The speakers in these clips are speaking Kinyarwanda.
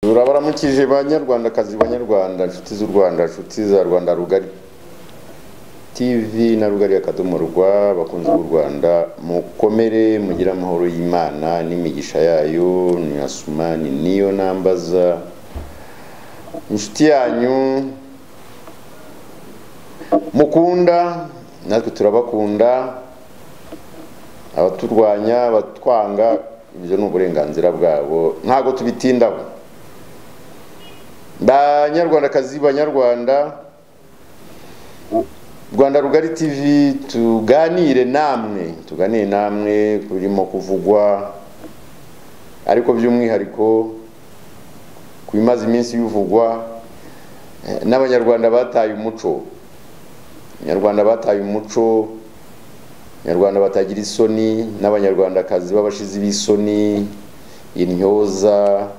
Turabaramukije banyarwandakazi, banyarwanda, inshuti z'u Rwanda, inshuti za Rwanda Rugari TV na Rugari akadomo rwa, bakunzi b'u Rwanda, mukomere, mugire amahoro y'Imana n'imigisha yayo. Ni Asumani niyo nambaza, inshuti yanyu mukunda, natwe turabakunda. Abaturwanya, abatwanga, ibyo ni uburenganzira bwabo, ntago tubitindaho. Banyarwandakazi, banyarwanda, Rwanda Rugari TV tuganire namwe, tuganire namwe kurimo kuvugwa, ariko by'umwihariko ku bimaze iminsi bivugwa n'abanyarwanda bataye umuco. Abanyarwanda bataye umuco, abanyarwanda batagira isoni, n'abanyarwandakazi b'abashizi b'isoni, intyoza,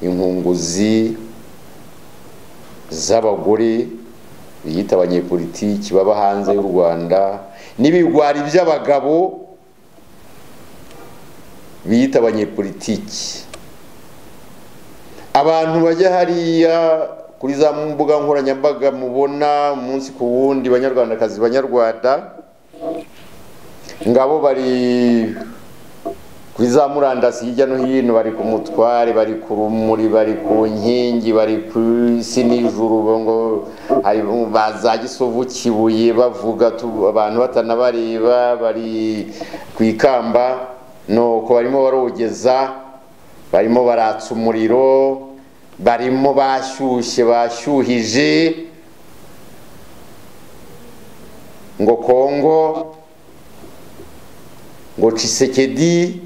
inkunguzi z'abagore biyita abanyepolitiki baba hanze y'u Rwanda, n'ibigwari by'abagabo biyita abanyepolitiki. Abantu bajya hariya kuri za mbuga nkoranyambaga mubona umunsi ku wundi, banyarwandakazi, banyarwanda, ngabo bari kuri za murandasi hirya no hino, bari ku Mutware, bari ku Rumuri, bari ku Nkingi, bari ku Isi n'Ijuru, ngo baza Gisovu, Kibuye, bavuga abantu batanabareba, bari ku Ikamba, nuko barimo barogeza, barimo baratsa umuriro, barimo bashyushye, bashyuhije ngo Kongo, ngo Tshisekedi,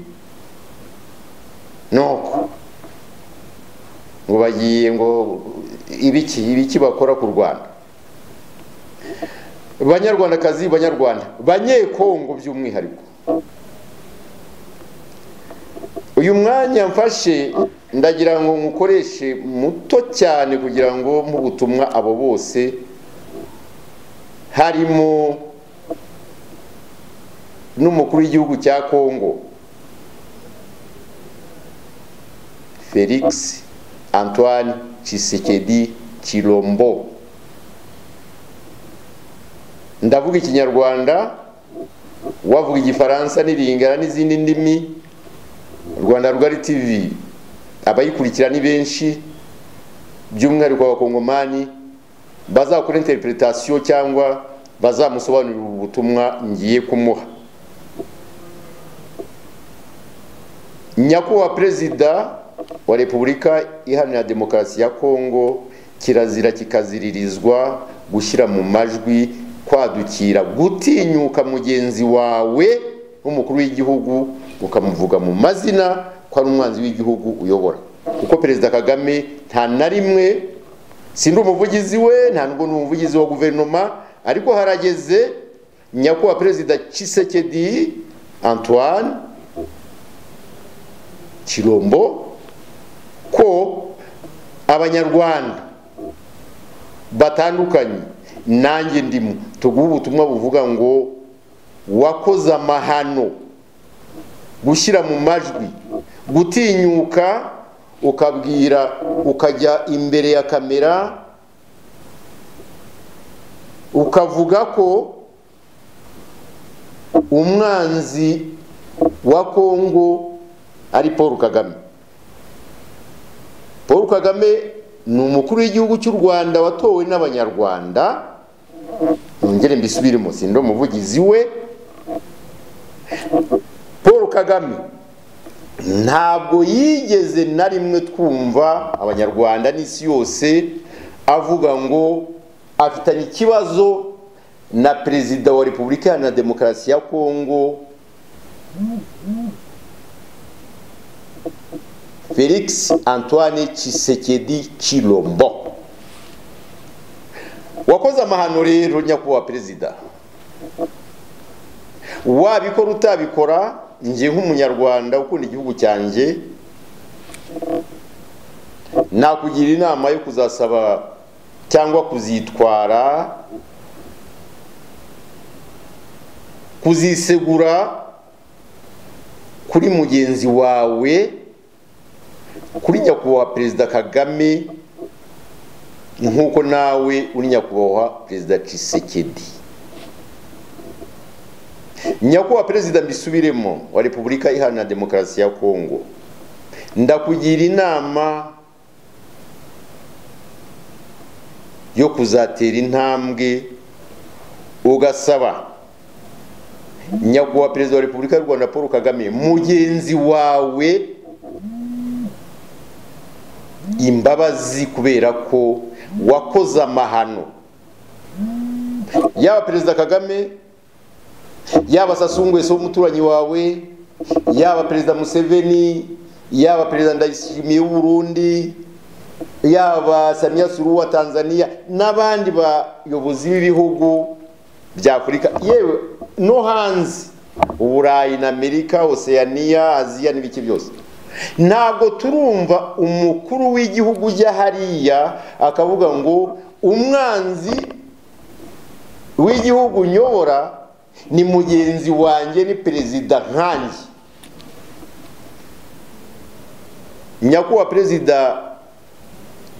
nuko ngo bagiye ngo ibiki ibiki bakora ku Rwanda. Banyarwandakazi, banyarwanda, banyekongo by'umwihariko, uyu mwanya mfashe ndagira ngo nkukoreshe muto cyane kugira ngo mu butumwa abo bose, harimo n'umukuru w'igihugu cya Kongo Felix Antoine Tshisekedi Tshilombo. Ndavuga ikinyarwanda, wavuga igifaransa n'ilingala n'izindi ndimi. Rwanda Rugari TV abayikurikira ni benshi, by'umwihariko abakongomani bazakora interpretation cyangwa bazamusobanurira ubutumwa ngiye kumuha. Nyakubahwa Perezida wa Repubulika Iharanira Demokarasi ya Kongo, kirazira kikaziririzwa gushyira mu majwi, kwadukira, gutinyuka mugenzi wawe w'umukuru w'igihugu ukamuvuga mu mazina ko ari umwanzi w'igihugu uyobora. Kuko Perezida Kagame nta na rimwe, sindi umuvugizi we, nta nubwo ni umuvugizi wa guverinoma, ariko harageze nyakubahwa Perezida Tshisekedi Antoine Tshilombo ko abanyarwanda batandukanye, nanjye ndimo, tuguha ubutumwa buvuga ngo wakoze amahano, gushyira mu majwi, gutinyuka ukabwira, ukajya imbere ya kamera ukavuga ko umwanzi wa Kongo ari Paul Kagame. Paul Kagame ni umukuru w'igihugu cy'u Rwanda watowe n'abanyarwanda, nongere mbisubiremo, sindo umuvugizi we. Paul Kagame ntabwo yigeze na rimwe twumva abanyarwanda n'isi yose avuga ngo afitanye ikibazo na Perezida wa Repubulika Iharanira Demokarasi ya Kongo Felix Antoine Tshisekedi Tshilombo. Wakoze amahano rero nyakubahwa Perezida, wabikora utabikora, njye nk'umunyarwanda ukunda igihugu cyanjye nakugira inama yo kuzasaba cyangwa kuzitwara, kuzisegura kuri mugenzi wawe kuri nyakubahwa Perezida Kagame nk'uko nawe uri nyakubahwa Perezida Tshisekedi. Nyakubahwa Perezida, mbisubiremo, wa Repubulika Iharanira Demokarasi ya Kongo, ndakugira inama yo kuzatera intambwe ugasaba nyakubahwa Perezida wa Repubulika y'u Rwanda Paul Kagame mugenzi wawe imbabazi kubera ko wakoze amahano. Yaba Perezida Kagame, yaba Sassou Nguesso umuturanyi wawe, yaba Perezida Museveni, yaba Perezida Ndayishimiye w'u Burundi, yaba Samia Suluhu wa Tanzania n'abandi bayobozi b'ibihugu bya Afurika, yewe no hanze, Uburayi na Amerika, Oceania, Aziya n'ibiki byose. Ntabwo turumva umukuru w'igihugu ujya hariya akavuga ngo umwanzi w'igihugu nyobora ni mugenzi wanjye, ni perezida nkanjye. Nyakubahwa Perezida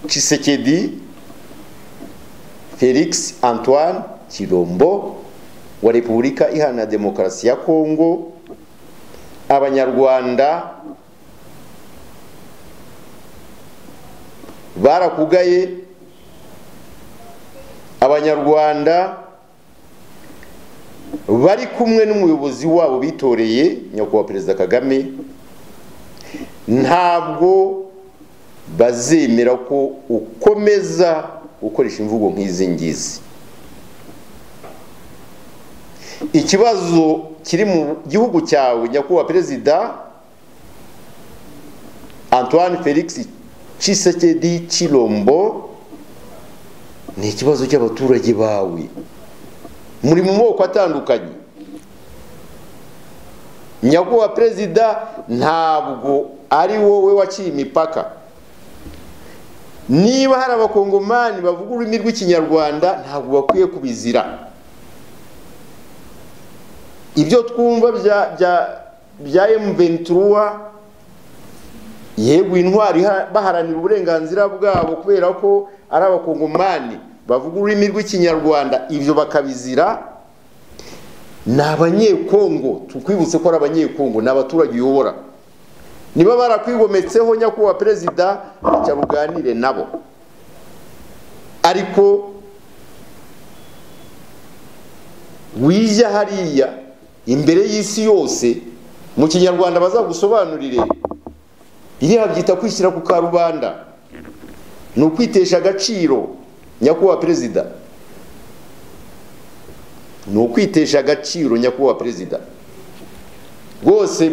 Tshisekedi Felix Antoine Tshilombo wa Repubulika Iharanira Demokarasi ya Kongo, Abanyarwanda barakugaye, Abanyarwanda bari kumwe n'umuyobozi wabo bitoreye nyakubahwa Perezida Kagame, ntabwo bazemera ko ukomeza gukoresha imvugo nk'izi ngizi. Ikibazo kiri mu gihugu cyawe nyakubahwa Perezida Antoine Felix Tshisekedi Tshilombo ni ikibazo cy'abaturage bawe muri mu moko atandukanye. Nyakubahwa Perezida, ntabwo ari wowe waciye imipaka. Niba hari abakongomani bavuga ururimi rw'ikinyarwanda ntabwo bakwiye kubizira. Ibyo twumva bya M23, yego intwari baharanira uburenganzira bwabo kubera ko ari abakongomani bavuga ururimi rw'ikinyarwanda, ibyo bakabizira. Ni abanyekongo, tukwibutse ko ari abanyekongo, ni abaturage uyobora. Niba barakwigometseho nyakubahwa Perezida, cya ruganire nabo, ariko wijya hariya imbere y'isi yose mu kinyarwanda bazagusobanurire. Biriya byita kwishyira ku karubanda, ni ukwitesha agaciro nyakubahwa Perezida, ni ukwitesha agaciro nyakubahwa Perezida. Rwose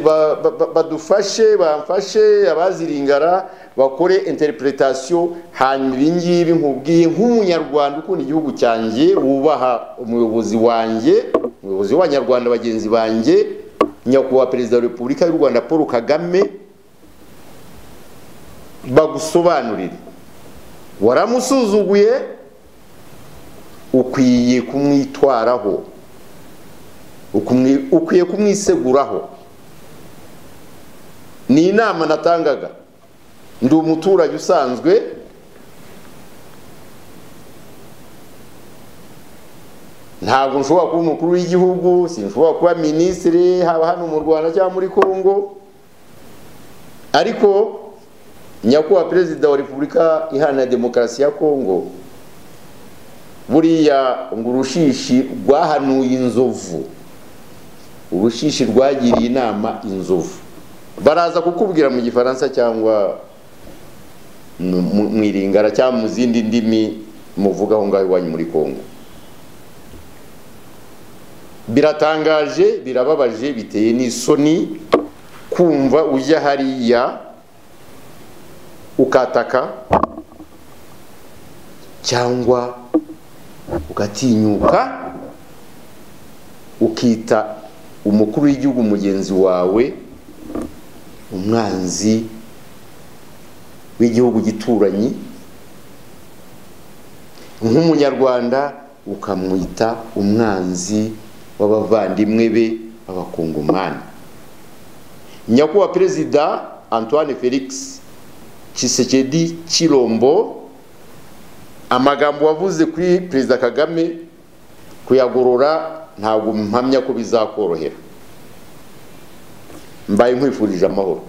badufashe, bamfashe abaziringara bakore interpretation, hanyuma ibi ngibi nkubwiye nk'umunyarwanda ukunda igihugu cyanjye, wubaha umuyobozi wanjye, umuyobozi w'abanyarwanda bagenzi banjye, nyakubahwa Perezida wa Repubulika y'u Rwanda Paul Kagame, bagusobanurire. Waramusuzuguye, ukwiye kumwitwaraho, ukwiye kumwiseguraho. Ni inama natangaga, ndi umuturage usanzwe, ntabwo nshobora kuba umukuru w'igihugu, sinshobora kuba minisitiri haba hano mu Rwanda cyangwa muri Kongo, ariko nyakubahwa Perezida wa Repubulika Iharanira Demokarasi ya Kongo, buriya ngo urushishi rwahanuye inzovu, urushishi rwagiriye inama inzovu. Baraza kukubwira mu gifaransa cyangwa mu iringara cyangwa mu zindi ndimi muvuga aho ngaho iwanyu muri Kongo. Biratangaje, birababaje, biteye n'isoni kumva ujya hariya ukataka cyangwa ugatinyuka ukita umukuru w'igihugu mugenzi wawe umwanzi w'igihugu gituranyi, nk'umunyarwanda ukamwita umwanzi w'abavandimwe be b'abakongomani. Nyakubahwa Perezida Antoine Felix Tshisekedi Tshilombo, amagambo wavuze kuri Perezida Kagame kuyagorora ntabwo mpamya ko bizakorohera. Mbaye nkwifurije amahoro.